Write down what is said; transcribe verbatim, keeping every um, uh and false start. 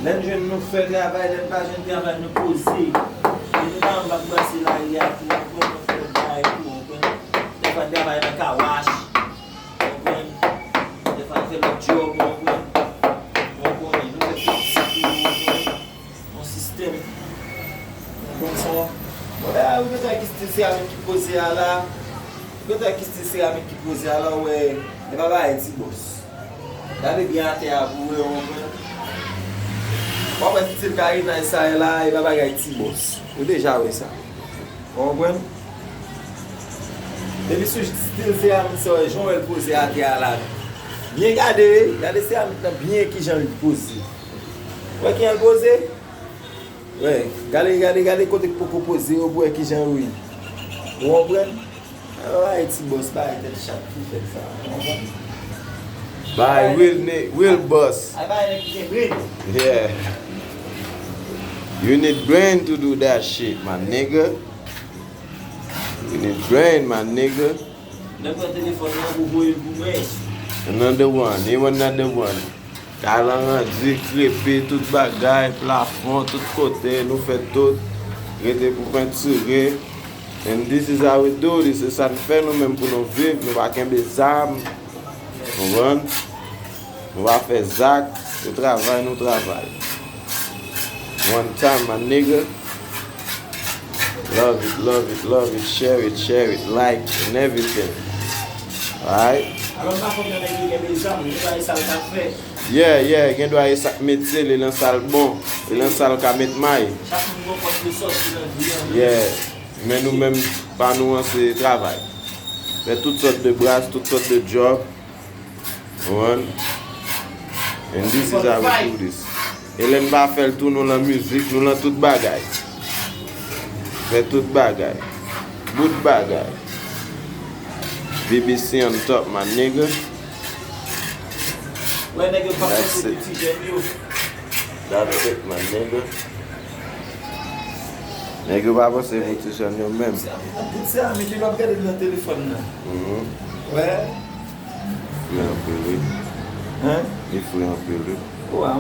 Lè n jwenn nou fè travay, lè n pa jwenn travay nou poze. Lè nou pa anba brase lari a tou, nou konn fè bagay tou, ou konprann? Dèfwa n travay nan kawach, ou konprann? Dèfwa n fè lòt djòb, ou konprann? Ou konnen, nou fè piti tou, ou konprann? Yon sistèm. Ou konprann sa? Bon, la, ou gentan ki stil seramik ki poze a la. Ou gentan ki stil seramik ki poze a la, ou wè, e pa bagay ti bòs. Gade byen atè a pou w wè, ou konprann? W ap wè stil karenaj sa a la, e pa bagay ti bòs. Ou deja wè sa. Ou konprann? Depi sou stil seramik sa, w wè jan w wè l poze atè a la. Byen gade, gade seramik lan byen kijan l poze. Ou wè kijan l poze? Wè, gade, gade, gade kote k poko poze yo pou w wè kijan yo ye. Ou konprann? Ay, ti bòs bay tèt chat ki fè sa. Ou konprann? Bay real ni-, real boss. Ay, bay nèg ki gen bren. Yeah. You need brain to do that shit, my nigga. You need brain, my nigga. Nèg pran telefòn nan pou voye l pou mwen. Another one, he want another one. Kay lan randi, krepe, tout bagay, plafon, tout kote, nou fè tout. Rete pou pentire. And this is how we do this. Se sa n fè nou menm pou nou viv. Nou pa kenbe zam. Konprann? Nou pa fè zak. Nou travay, nou travay. One time, my nigga. Love it, love it, love it. Share it, share it. Like and everything. Alright? Alò, m pa konn nan nèg ki gen bezwen, m pa wè sa l ka fè. Yeah, yeah, gen dwa e sa k met sele nan sa l bon, e nan sa l ka met may. Chak moun gon pòt li sòti nan vi an. Yeah, men nou menm, pa nou an se travay. Fè tout sòt de bras, tout sòt de djòb. Ou konprann? And this is how we do this. E lè n pa fè l tou, nou lan mizik, nou lan tout bagay. Fè tout bagay. Bout bagay. B B C on top, my nigga. Wè nèg yo pa That's pase it. Pou ti jèn yo. That's it, my nigga. Nèg yo pa pase pou ti jèn yo menm. Bout seramik yo ap gade nan telefòn nan. Mhm. Wè. Fre anpil, wi. Hein? Li fre anpil, wi. Wè.